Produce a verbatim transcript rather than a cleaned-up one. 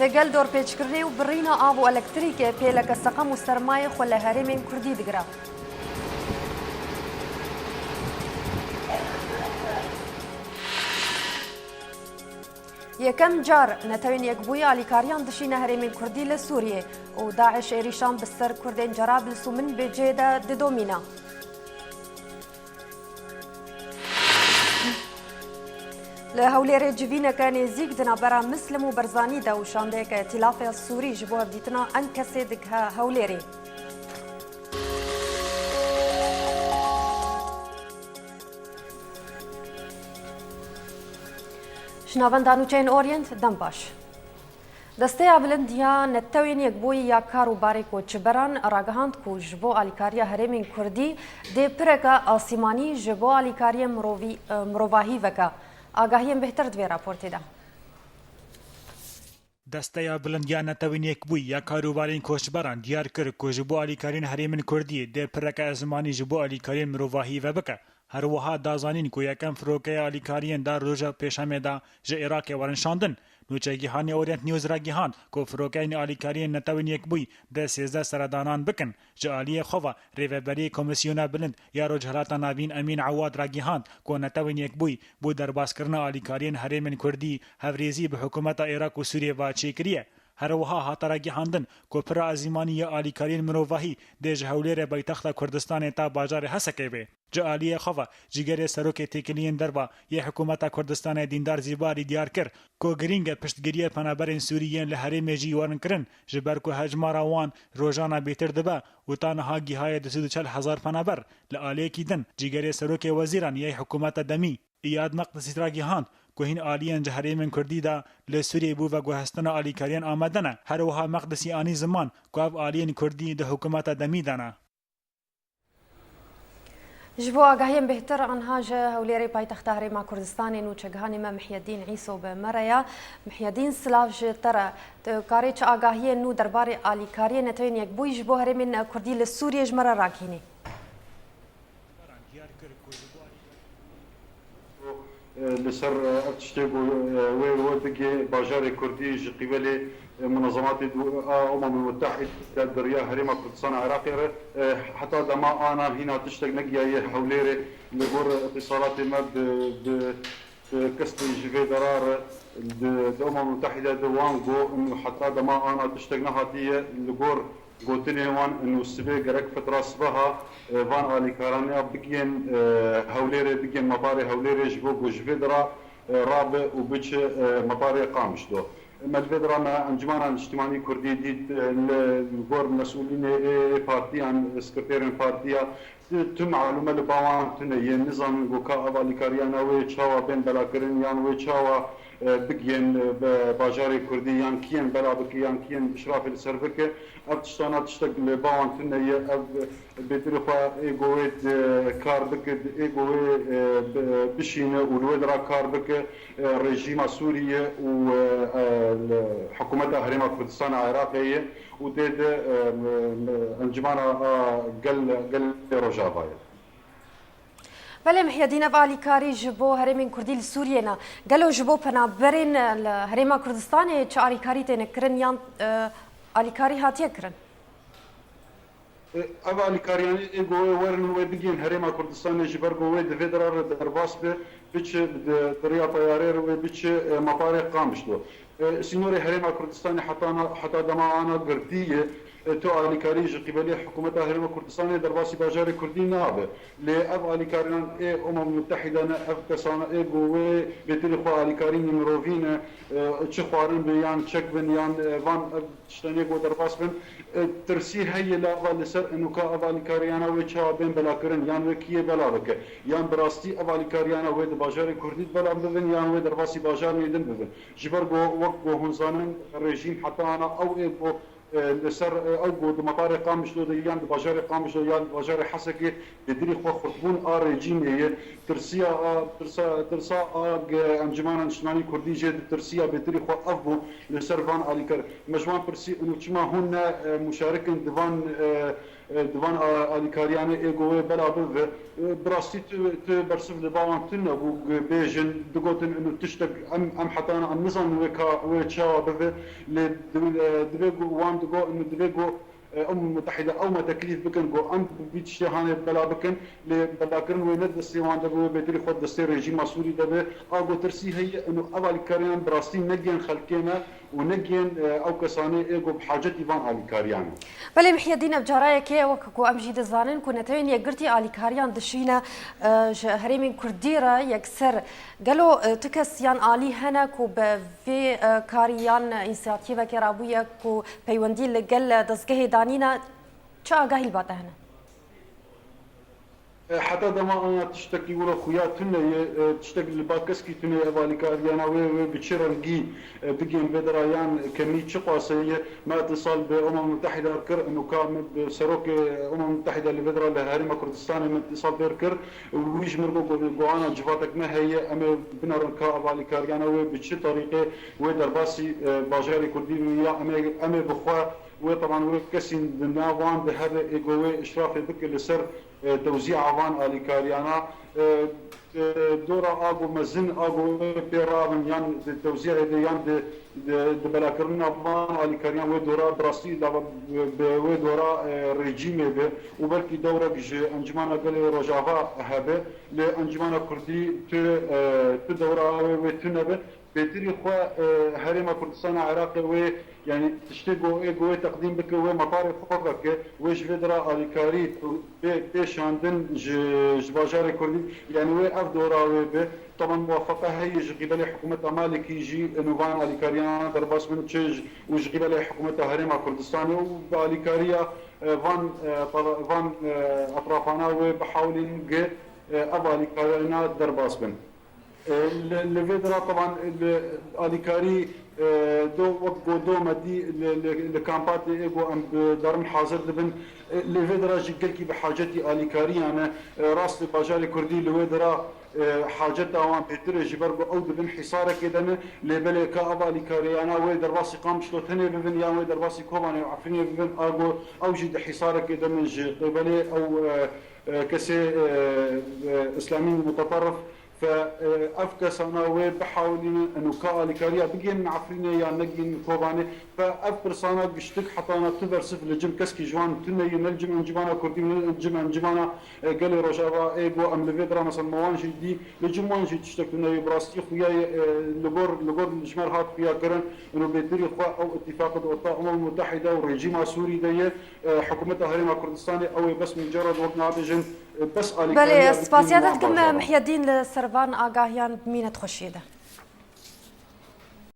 Li gel dorpêçkirinê û birîna av û elektrîkê pêleke seqem û sermayê xwe li herêmên Kurdî digire. Yekem car Netewên Yekbûyî alîkariyan dişîne herêmên Kurdî li Sûriyê û DAIŞ êrîşan bi ser Kurdên Cerablus û Minbicê de didomîne. Li Hewlêrê civîneke nêzîk di navbera Mislim û Barzanî de û şandeyeke Îtîlafa Sûrî ji bo hevdîtina Enkesê digihe Hewlêrê. Ji navenda nûçeyên Orient, dem baş. Desteya Bilind ya Netewên Yekbûyî ya Kar û Barê Koçberan ragihand ku ji bo alîkariya herêmên Kurdî dê pireke asîmanî ji bo alîkariyên mirovî, mirovahî veke. Agahiyên bêhtir di vê raportê de. Desteya Bilind ya Netewên Yekbûyî ya Kar û Barên Koçberan diyar kir ku ji bo alîkariyên herêmên Kurdî dê pireke asîmanî ji bo alîkariyên mirovahî vebike. Her wiha da zanîn ku yekem firokeya alîkariyên da roja Pêşemê de ji Iraqê werin şandin. Nûçegihanê Orient News ragihand ku firokeyên alîkariyên Netewên Yekbûyî dê sêzdeh seredanan bikin. Ji aliyê xwe ve Rêveberiyê Komîsyona Bilind ya Rojhilata Navîn Emîn Ewad ragihand ku Netewên Yekbûyî bo derbaskirina alîkariyên herêmên Kurdî hevrêzî bi hikûmeta Iraq û Sûriyê ve çêkiriye. Her wiha hate ragihandin ku pira ezîmanî ya alîkariyên mirovahî dê ji Hewlêrê paytexta Kurdistanê ta bajarê Hesekê bê. Ji aliyê xwe ve, Cîgerê Serokê Têkiliyên Derve yê Hikûmeta Kurdistanê Dîndar Zîbarî diyar kir ku girîng e piştgiriyê penaberên Sûrî yên li herêmê jî werin kirin, ji ber ku hejmara wan rojana bêtir dibe û ta niha gihaye du sed û çel hezar penaber. Li aliyekî din, Cîgerê Serokê Wezîran yê Hikûmeta Demî, Îyad Meqdisî ragihand ku hîn aliyên ji herêmên Kurdî de li Sûriyê bo veguhestina alîkariyên amade ne. Her wiha Meqdisî anî ziman ku ev aliyên Kurdî di hikûmeta Demî de ne. Ji bo agahiyên bêhtir, anha ji Hewlêrê paytexta Herêma Kurdistanê nûçegihanê me Mihyedîn Îso bi me re ye. Mihyedîn, silav ji te re. Tu karê çi agahiyên nû derbarê alîkariyên Netewên Yekbûyî ji bo herêmên Kurdî li Sûriyê ji me re ragihînî? Li ser, e, ev tiştê ku, e, wê, wê bigê bajarê Kurdî ji qîbelê, e, munezematê du-, a Umemul Mutehîde di riya Herêma Kurdistana Iraqê re, e, heta dema ana hîna tiştek negiyaye Hewlêrê. Li gor îtîsalatê me bi, bi, bi kesên ji vê dera re di, di Umemul Mutehîde de wan got, heta dema ana tiştek nehatiye. Li gor gotinên wan, û sibê gerek fitra sibeha, e, van alîkaraniya bigihên, e, Hewlêrê, bigihên meparê Hewlêrê ji bo ku ji vê dira, e, rabe û biçe, e, meparê Qamişlo. Me li vê dira me Encûmena Niştimanî Kurdî dît, e, li gor mesûlînê ê partiyan, e, sekreterên partiya, tu, tu malume li ba wan tune ye, nizanin ku ka ev alîkariyana wê çawa bên belakirin yan wê çawa e, bigihên, e, be-, bajarê Kurdî, yan kiyên bela bike, yan kiyên îşrafê li ser bike. Ev tiştana tiştek li ba wan tune ye. Ev, e, bêtirî xwe ê go wê, e, kar bike, ê go wê, e, bi-, bişîne û li wê dira kar bike, e, rejîma Sûriyê û, e, e, li hikûmeta Herêma Kurdistana Iraqê ye û tê de, e, e, encimana, e, gel, gelê Rojava ye. Belê Mihyedîn, ev alîkarî ji bo herêmên Kurdî li Sûriyê ne. Gelo ji bo penaberên li Herêma Kurdistanê çi alîkarî têne kirin yan, e, alîkarî hatiye kirin? E, ev alîkariyanê ê go wê werin wê bigihên Herêma Kurdistanê ji ber ku wê di vê dira re derbas be, biçe di, di riya teyarê re wê biçe, e, meparê Qamişlo. E, sînorê Herêma Kurdistanê heta na, heta dema ana girtî ye. E, tu alîkarî ji qîbelê hikûmeta Herêma Kurdistanê derbasî bajarê Kurdî nabe. Lê ev alîkariyan ê Umem Mutehîde ne, ev kesana ê ku wê bêtirî xwe alîkarînî mirovî ne, e, çi xwarin be yan çek bin yan, e, van ev tiştanê ku derbas bin, e, tirsî heye lava li ser û ka ev alîkariyana wê çawa bên belakirin yan wê kiyê bela bike. Yan bi rastî ev alîkariyana wê di bajarê Kurdî de bela bibin yan wê derbasî bajarên din bibin. Ji ber ku wek ku hûn zanin, rejîm heta ana ew ê ku, e, li ser, e, ew ku di meparê Qamişlo de yan di bajarê Qamişlo yan di bajarê Hesekê bêtirî xwe xurtbûn a rejîmê ye. Tirsiya a, tirsa, tirsa a ge-, Encûmena Niştimanî Kurdî jê ditirsiya bêtirî xwe ev bû li ser van alîkar. Me ji wan pirsî, û çima hûn ne, e, muşarik in di van, e, e, di van a-, alîkariyanê ê ku wê bela bibe. E, bi rastî tu, tu bersiv li ba wan tune bû, bêjin, digotin, inu tiştek em, em hetana em nizanin wê ka, wê çawa bibe. Lê di-, e, divê ku wan digo, inu divê ku, e, Umem Mutehîde ew me teklîf bikin ku em bi vî tiştê hanê bela bikin. Lê belakirin wê ne destê wan de be, wê bêtirî xwe destê rejîma Sûrî de be. A ku tirsî heye, inu ev alîkariyan bi rastî negên xelkê me û negên, e, ew kesanê ê ku bi hacetî van alîkariyan e. Belê Mihyedîn, ev cara yekê ye, wek ku em jî dizanin ku Netewên Yekgirtî alîkariyan dişîne, e, ji herêmên Kurdî re yekser. Gelo, e, tu kes yan alî hene ku bi vê, e, karî yan însiyatîvekê rabûye ku peywendî li gel dezgehê danîne, çi agahî li ba te hene? E, heta dema aya tiştekî wilo xuya tune ye, e, tiştek li ba keskî tune ye, ev alîkariyana wê, wê bi çi rengî, e, bigên vê dera yan kemî çi qase ye. Me îtisal bi Umem Mutehîde kir, û ka me bi serokê Umem Mutehîde li vê dera li Herêma Kurdistanê me îtisal pêr kir. Wî ji mir got, got, got ana civatek me heye, em ê binerin ka ev alîkariyana wê bi çi terîqê wê derbasî, e, bajarê Kurdî bibin ya em ê, em ê bi xwe wê, teban wê kesîn di nav wan de hebe ê ku wê îşrafê bike li ser, e, tewzîa van alîkariyana. E, e, dora a ku mezin a ku wê pê rabin yan di tewzîayê de yan di, di, di belakirina van alîkariyan wê dora bi rastî lava bi wê dora, e, rejîmê be û belkî dewrek ji Encûmena Gelê Rojava hebe. Lê Encûmena Kurdî tu, e, tu dewra wê, wê tune be. Bêtirî xwe, e, Herêma Kurdistana Iraqê wê, yanî tiştê ku ê ku wê teqdîm bike, wê metarê xwe veke, wê ji vê dira alîkarî bê, bê şandin ji, ji bajarê Kurdî, yanî wê ev dora wê be. Teban muwafeqe heye ji qîbelê hikûmeta Malikî jî, inu van alîkariyana derbas bin çi ji, û ji qîbelê hikûmeta Herêma Kurdistanê û bi alîkariya, e, van, e, tara-, van, e, etrafana wê bihawilin ge, e, ev alîkariyana derbas bin. E, li, li vê dira teban li alîkarî, e, do wek ku do me dî li, li, li kampatê ê ku em bi derin hazir dibin. E, li vê dira jî gelkî bi hacetî alîkariyan e. E, rastî bajarê Kurdî li wê dira, e, haceta wan bêtir e, ji ber ku ew di bin hîsarekê de ne. Lê belê ka ev alîkariyana wê derbasî Qamişlo tenê bibin yan wê derbasî Kobanê û Efrînê bibin, a ku ew jî di hîsarekê de ne ji qêbelê ew, e, e, kesê, e, e, îslamî muteterif. Fe, e, ev kesana wê bihawilînin û ka alîkariya bigihînin Efrînê yan negihînin Kobanê. Fe ev pirsana giştik hetana tu bersiv li cem keskî ji wan tune ye, ne li cem Encûmena Kurdî, ne li cem Encûmena, e, Gelê Rojava ê ku em li vê dira, mesela me wan jî dî, li cem wan jî tiştek tune ye. Bi rastî xuya ye, e, li gor, li gor ji me re hat xuya kirin û bêtirî xwe ew îtîfaqê di orta Umem Mutehîde û rejîma Sûrî de ye, e, hikûmeta Herêma Kurdistanê ew ê bes mucerred wek nabêjin, e, bes alîkariya Belê, spasiya te dikim, Mihyedîn, li ser van agahiyan, bimîne di xweşiyê de.